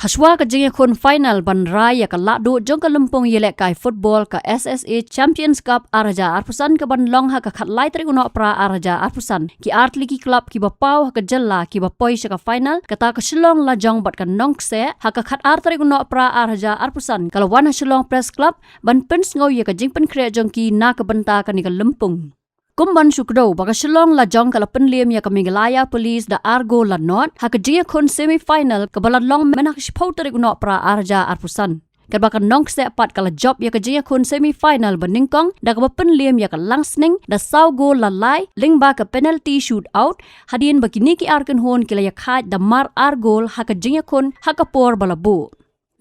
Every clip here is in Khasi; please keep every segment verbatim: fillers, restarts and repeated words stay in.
Hashwa ka jingïakhun final ban rai ïa ka lahduh jong ka lympung ïalehkai football ka S S A Champions Cup ar hajar arphew san ka ban long ha ka khatlai tarik u Nohprah ar hajar arphew san, ki artylli ki club kiba paw ha ka jylla kiba poi sha ka final, kata ka Shillong Lajong bad ka Nongkseh, ha ka khatar tarik u Nohprah ar hajar arphew san ka la wan ha Shillong Press Club ban pynsngew ïa ka jingpynkhreh jong ki na ka bynta kane ka lympung. Kum ban shu kdew ba ka Shillong Lajong ka la pynliem ïa ka Meghalaya Police da ar gol la nod ha ka jingïakhun semi final kaba la long mynha ka shiphew tarik u Nohprah ar hajar arphew san. Katba ka Nongkseh pat ka la jop ïa ka jingïakhun semi final ba nyngkong da kaba pynliem ïa ka Langsning da saw gol la lai lyngba ka penalty shoot out, hadien ba kine ki ar kynhun ki la ïakhaid da mar ar gol ha ka jingïakhun ha ka por ba la buh.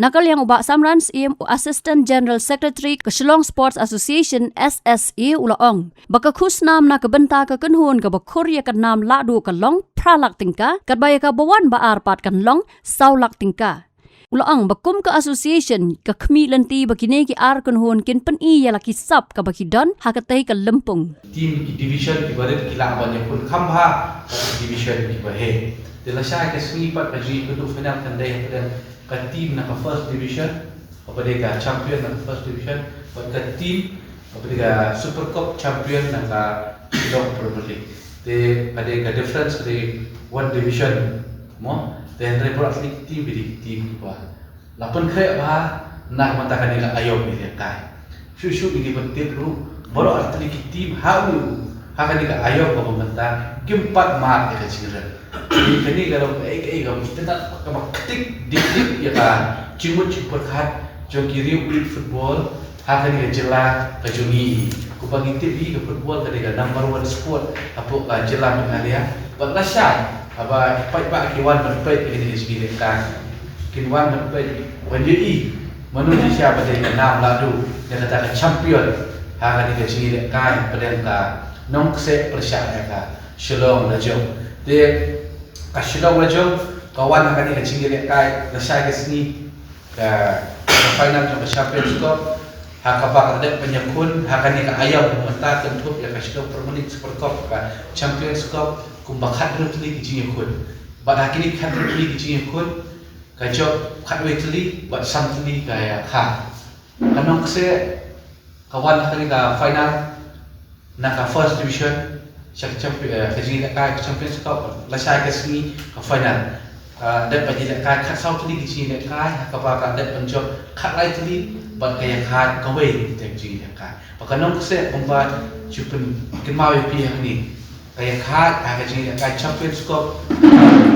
Na ka liang u Bah Samran Syiem, u Assistant General Secretary ka Shillong Sports Association, S S A, u la ong ba ka khusnam na ka bynta ka kynhun kaba khur ïa ka nam lahduh ka long phra lak tyngka, katba ïa kaba wan ba ar pat kan long saw lak tyngka. U la ong ba kum ka association ka khmih lynti ba kine ki ar kynhun kin pyni ïa la ki sap kaba ki don ha katei ka lympung. Team ki division kiba rit ki lah ban ïakhun kham bha bad ki division kiba heh. Te lashai ka sngi pat ka jingïakynduh final kan dei hapdeng ka team na ka first division, kaba dei ka champion na ka first division, bad ka team kaba dei ka Super Cup champion na ka Shillong Premier League. Te ka dei ka difference ka dei one division mo. Te hynrei baroh artylli ki team ki dei ki team kiba la pynkhreh bha na ka bynta kane ka aïom ïalehkai. Shuh shuh ngi dei ban tip ruh baroh artylli ki team ha u ha kane ka aïom kaba mynta kim pat mad ïa ka jingrem. Kane ka long kaei kaei kaba itynnad kaba ktik dik dik ïa ka jingmut jingpyrkhat jong ki riew pulit football ha kane ka jylla ka jong ngi. Kumba ngi tip hi ka football ka dei ka number one sport hapoh ka jylla Meghalaya. Bad lashai haba ki paidbah ki wan ban peit ïa kane ka jingïalehkai, kin wan ban peit ban ïohi mano shisha ba dei ka nam lahduh ne kata ka champion ha kane ka jingïalehkai hapdeng ka Nongkseh pyrshah ïa ka Shillong Lajong. Te ka Shillong Lajong ka wan ha kane ka jingïalehkai lashai ka sngi ka, ka final jong ka Champions Cup, ha kaba ka la dep ban ïakhun ha kane ka aïom mynta kynthup ïa ka Shillong Premier League, Super Cup, ka Champions Cup, kumba khathynriew tylli ki jingïakhun. Bad ha kine khathynriew tylli ki jingïakhun ka jop khatwei tylli bad san tylli ka ïakhun. Ka Nongkseh ka wan ha kane ka final na ka first division sha ka champi-, eh, ka jingïalehkai ka Champions Cup, lashai ka sngi ka final. Ka dep ban ïalehkai khatsaw tylli ki jingïalehkai ha kaba ka dep ban jop khatlai tylli bad ka ïakhun kawei ka jingïalehkai. Ba ka Nongkseh kumba shu pynkynmaw ïa phi hangne, ka ïakhun ha ka jingïalehkai Champions Cup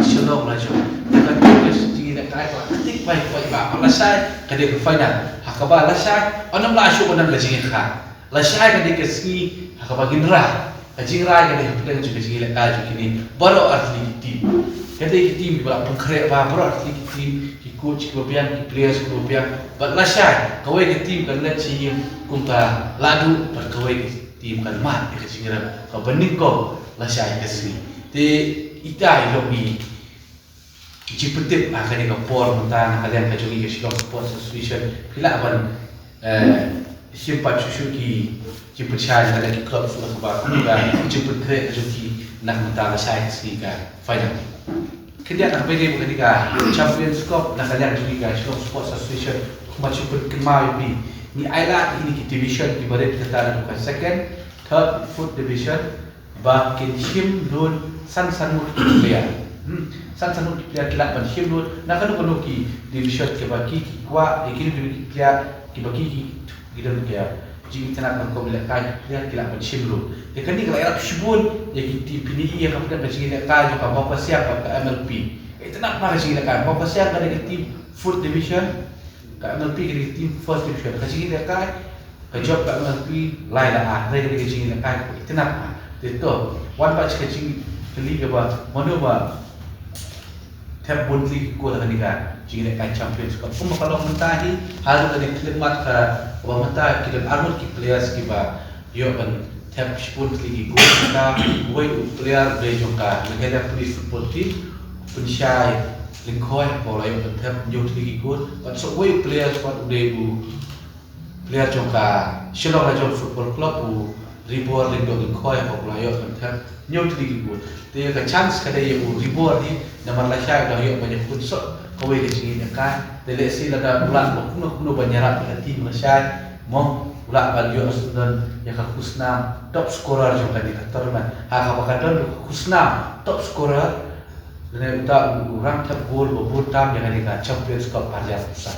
Shillong Lajong. Ka jingïalehkai ka ktik bai bai ba lashai ka dei ka final. Ha kaba lashai ynnym la shu ban ka jingïakhun. Lashai ka dei ka sngi ha kaba ngin rai, ka jingrai ka dei hapdeng jong ka jingïalehkai jong kine baroh artylli ki team. Ka dei ki team kiba la pynkhreh bha, baroh artylli ki team, ki coach kiba biang, ki players kiba biang. Bad lashai kawei ka team kan leit sha ïing kum ka lahduh bad kawei ka team kan mad ïa ka jingrem kaba nyngkong lashai ka sngi. Te ita i long i jingpyntip ha kane ka por mynta na ka liang ka jong ngi ka Shillong Sports Association. Phi lah ban, eh, shim pat shuh shuh ki jingpynshai na ka liang ki club shuh kaba kumba ka jingpynkhreh ka jong ki na ka bynta lashai ka sngi ka final. Khyndiat na ka bynta kane ka Champions Cup na ka liang jong ngi ka Shillong Sports Association, kumba shu pynkynmaw ïa phi, ngi ailad ïa kine ki division kiba rit, kata na ka second, third, fourth division, ba kin shim lut san san ngut ki player. Hmm. San san ngut ki player ki lah ban shim lut na kano kano ki division kiba ki ki kwah, ïa kino kino ki player kiba ki ki ki don ki jingïatynnad ban kum ïalehkai, ki player ki lah ban shim lut. Te kane ka la ïarap shibun ïa ki team, phi ïohi ïa ka pdeng ka jingïalehkai jong ka Mawphasiang bad ka M L P. Ka itynnad bha ka jingïalehkai. Mawphasiang ka dei ka team fourth division, ka M L P ka dei ka team first division. Ka jingïalehkai ka jop ka M L P lai la ar, hynrei ka dei ka jingïalehkai kaba itynnad bha. Te to, wan pat sha ka jingkylli kaba mano ba thep bun tylli ki goal ha kane ka jingïalehkai Champions Cup. Kumba ka long mynta hi, haduh kane ka khyllipmat kaba mynta ki don arngut ki players kiba ïoh ban thep shibun tylli ki goal. Mynta uwei u player u dei jong ka Meghalaya Police Football Team, u Pynshai Lyngkhoi, ba u la ïoh ban thep hynñiew tylli ki goal. Bad sa uwei u player pat u dei u player jong ka Shillong Lajong Football Club, u Ribor Lyngdoh Lyngkhoi, ba u la ïoh ban thep hynñiew tylli ki goal. Te ka chance ka dei ïa u Ribor hi namar lashai u dang ïoh ban ïakhun shuh Kawei ka jingïalehkai, te lehse lada u lah ba kumno kumno ban ïarap ïa ka team lashai, mo, u lah ban ïoh sdang ïa ka khusnam top scorer jong kane ka tournament. Ha kaba ka don ka khusnam top scorer, lane uta u rangthep gol ba bun tam ïa kane ka Champions Cup arja sa.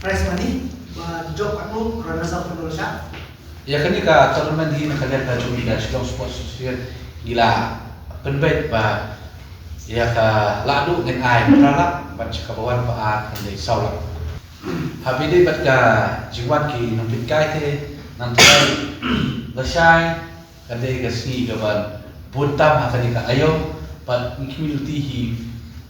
Prize money ba jop katno, runners up katno lashai. Ïa kane ka tournament hi na ka liang ka jong ka Shillong Sports Association ngi la pynbeit ba ïa ka lah duh ngin ai phra lak bad sha kaba wan ba ar kan dei saw lak. Haba ïadei bad ka jingwan ki nongpeitkai te nangta lashai kan dei ka sngi kaba bun tam ha kane ka aiom bad ngi community hi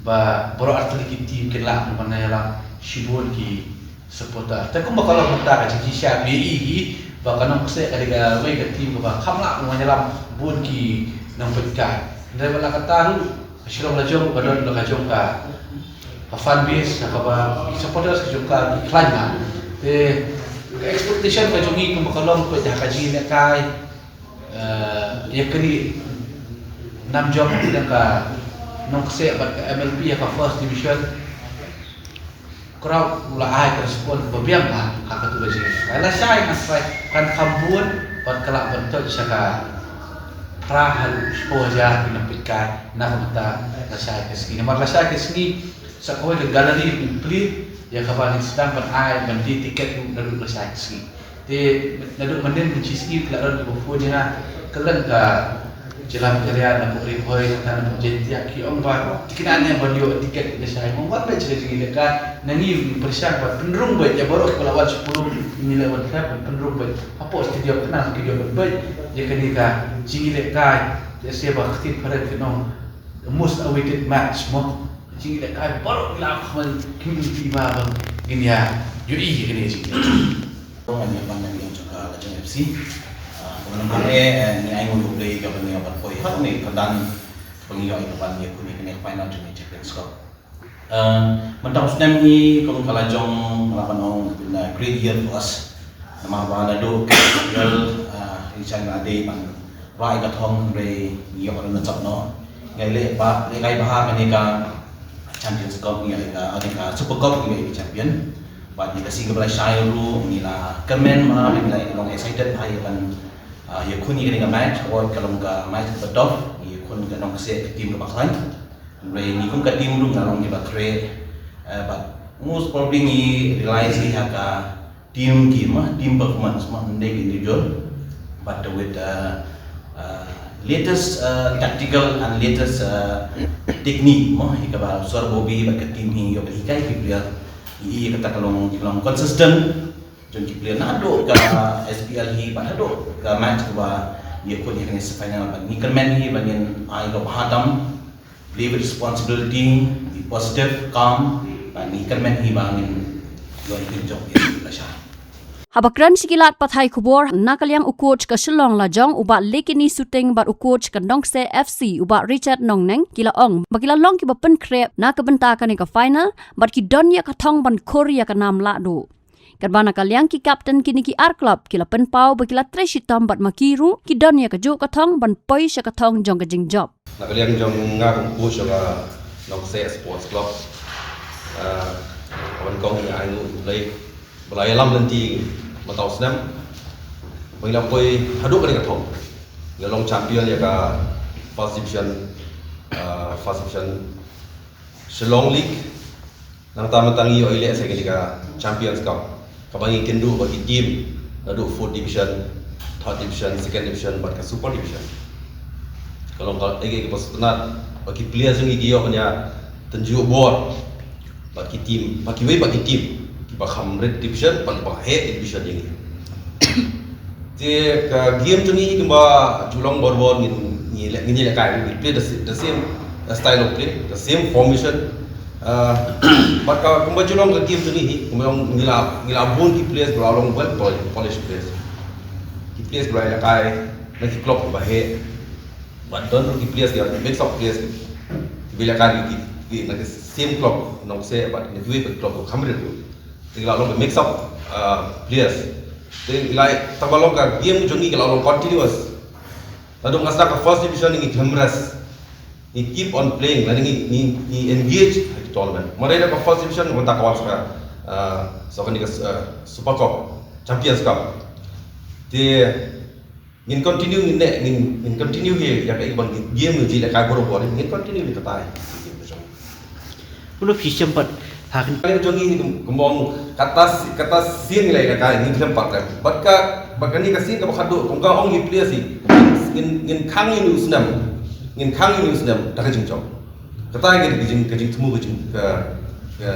ba baroh artylli ki team kin lah ban ïalam shibun ki supporter. Te kumba ka long mynta ka jingshisha phi ïohi hi ba ka Nongkseh ka dei kawei ka team kaba kham lah ban ïalam bun ki nongpeitkai. Hynrei wat la katta ruh ka Shillong Lajong ka don la ka jong ka, ka fan base, ka kaba ki supporters ka jong ka ki khlaiñ bha. Te ka expectation ka jong ngi kumba ka long peit ha ka jingïalehkai, eh, ïa kane nam jong ka Nongkseh bad ka M L P ïa ka first division. Crowd u la ai ka respond ba biang bha ha katu ka jingïalehkai. Lashai nga tharai kan kham bun bad ka lah ban touch sha ka phra haduh shiphew hajar ki nongpeitkai na ka bynta lashai ka sngi. Namar lashai ka sngi sa kawei ka gallery u plie ïa kaba ngin sdang ban ai ban die tiket ruh naduh lashai ka sngi. Te naduh mynnin mynshisngi ki la don kiba phone ïa nga, kylleng ka jylla Meghalaya, na pdeng Ri Bhoi, na pdeng Jaintia, ki ong ba ki kynnoh ne ban ïoh tiket lashai. Mo, wan beit sha ka jingïalehkai, na ngi ngi pyrshang ban pynrung beit ïa baroh kiba la wan sha pdeng, ngi la wan khap ban pynrung beit hapoh stadium khnang ba kin ïoh ban beit ïa kane ka jingïalehkai. Te shisha ba ka ktien phareng kin ong the most awaited match, mo. Jingïalehkai baroh ngi la khmih, community ba ban ngin ïa ïohi ïa kane ka jingïalehkai. Ngan ïa pan ngan ïa jong ka Lajong F C. Ah, kumba nang kane, eh, ngi ai nguh ïa U Blei kaba ngi ïa ban poi ha kane ka pyrdan ba ngi ïoh ïa ka ban ïakhun ïa kane ka final jong ka Champions Cup. Ah, mynta u snem hi kum ka Lajong nga lah ban ong it's been a great year for us. Namar ba naduh ka April, ah, ngi shah ngi la dei ban rah ïa ka thong hynrei ngi ïoh runners up noh. Ngi leh ba, lehkai bha ha kane ka Champions Cup, ngi leh ka, kane ka Super Cup ngi leh ka champion. Bad ïa ka sngi kaba la shai ruh ngi la kyrmen bha, ngi la long excited bha ïa ban, ah, ïakhun ïa kane ka match, wat ka long ka match kaba tough, ngi ïakhun ka Nongkseh, ka team kaba khlaiñ. Hynrei ngi kum ka team ruh ngi la long kiba khreh, eh, bad most probably ngi rely hi ha ka team game, ah, team performance, mo, ym dei individual. But with, uh, uh, latest, uh, tactical and latest, uh, technique, mo, hi kaba Sir Bobby bad ka team hi ïoh ban hikai ki player. Hi kata ka long, ka long consistent jong ki player naduh ka S P L hi bad haduh ka match kaba ïakhun ïa kane semi final bad ngi kyrmen hi ba ngin ai ka bha tam. Play with responsibility, be positive, calm, bad ngi kyrmen hi ba ngin ïoh ïa ka jop ïa ka lashai. Haba kren sha ki lad pathai khubor na ka liang u coach ka Shillong Lajong u Bah Lekini Suting bad u coach ka Nongkseh F C u Bah Richard Nongneng ki la ong ba ki la long kiba pynkhreh na ka bynta kane ka final bad ki don ïa ka thong ban khur ïa ka nam lahduh. Katba na ka liang ki captain kine ki ar club ki la pynpaw ba ki la trei shitom bad ma ki ruh ki don ïa kajuh ka thong ban poi sha ka thong jong ka jingjop. Na ka liang jong nga kum coach jong ka Nongkseh Sports Club, ah, ka ban kong nga ai nguh ïa U Blei ba la ïalam lynti mynta u snem ba ngi la poi haduh kane ka thong. Ngi la long champion ïa ka first division, ah, first division Shillong League. Nangta mynta ngi ïoh ïaleh sa kane ka Champions Cup kaba ngi kynduh ba ki team naduh fourth division, third division, second division bad ka super division. Ka long kaei kaei kaba sngewtynnat ba ki players jong ngi ki ïoh ban ïa tynjuh bor bad ki team, bad kiwei pat ki team kiba kham rit division bad kiba heh division jong ngi. Te ka game jong ngi kumba ju long bor bor ngin, ngin ïaleh, ngin ïalehkai, we play the sa-, the same, uh, style of play, the same formation. Uh, bad ka kumba ju long ka game jong ngi hi, kumba long ngi la, ngi la bun ki players ba la long well pol-, polished players. Ki players ba la ïalehkai na ki club ba heh. Bad don ruh ki players ki mix of players ki ba ïalehkai ki, ki na ki same club, Nongkseh bad na kiwei pat ki club kham rit ruh. Te ki la long mix of, uh, players. Te ki la, tang ba long ka game jong ngi ki la long continuous. Naduh nga sdang ka first division ngi khlem rest. Ngi keep on playing, lane ngi, ngi, ngi engage ha ki tournament. Mynta da ka first division, mynta ka wan sa ka, uh, sa kane ka, uh, Super Cup, Champions Cup. Te ngin continue, ngin ne, ngin, ngin continue hi ïa ka, ïa ka game ngi ji lehkai barabor, ngin continue hi kata hi. Kumno phi shem pat ha kane? Kane jong ngi kum, kum ong kata si-, kata sien ngi lehkai, ngin khlem pat lem. Bad ka, bad kane ka sien kaba khadduh, kum ka ong ki players hi, ngin, ngin khang ïa une u snem. Ngin khang ïa une u snem da ka jingjop. Kata ka jing, ka jingthmu, ka jing, ka, ka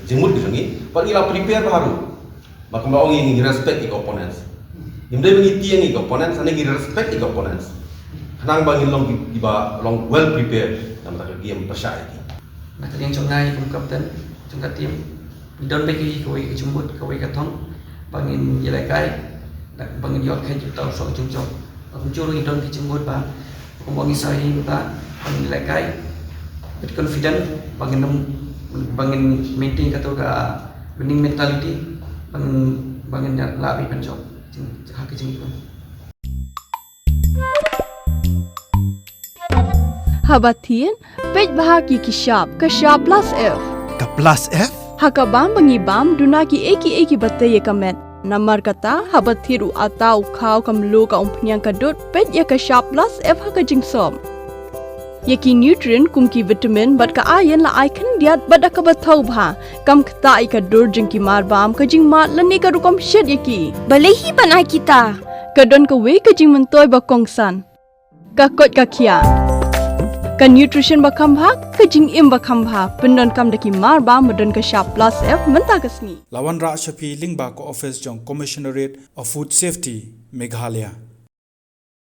jingmut ka jong ngi. Bad ngi la prepare bha ruh. Ba kumba ong ngi, ngi respect ïa ki opponents. Ngim dei ba ngi tieng ïa ki opponents, hynrei ngi respect ïa ki opponents. Khnang ba ngin long ki, kiba long well prepared na ka bynta ka game pyrshah ïa ki. Na ka liang jong nga kum captain jong ka team, ngi don beit kawei ka jingmut, kawei ka thong ba ngin ïalehkai, ba ngin ïoh kheit ïa uta u soh ka jingjop. Ba kumjuh ruh ngi don ka jingmut ba kumba ngi sa ïa uta, ba ngin lehkai with confident, ba ngin, ba ngin maintain kata ka winning mentality, ba ngin, ba ngin lah ban jop ha ka jingim. Haba thied, peit bha ïa ki shap, ka shap plus F. Ka plus F? Ha ka bam ba ngi bam, duna kiei kiei kiba tei ïa ka met. Namar kata, haba thied u atta, u khaw, ka mluh, ka umphniang, ka dud, peit ïa ka shap plus F ha ka jingsop. Ïa ki nutrient kum ki vitamin bad ka iron la ai khyndiat bad da kaba thaw bha. Kam ktah ïa ka dur jong ki marbam, ka jingmad lane ka rukom shet ïa ki. Balei hi ban ai kita? Ka don kawei ka jingmyntoi ba kongsan. Ka koit ka khiah. Ka nutrition ba kham bha, ka jingim ba kham bha. Pyndonkam da ki marbam ba don ka shap plus F mynta ka sngi. La wanrah sha phi lyngba ka office jong Commissionerate of Food Safety, Meghalaya.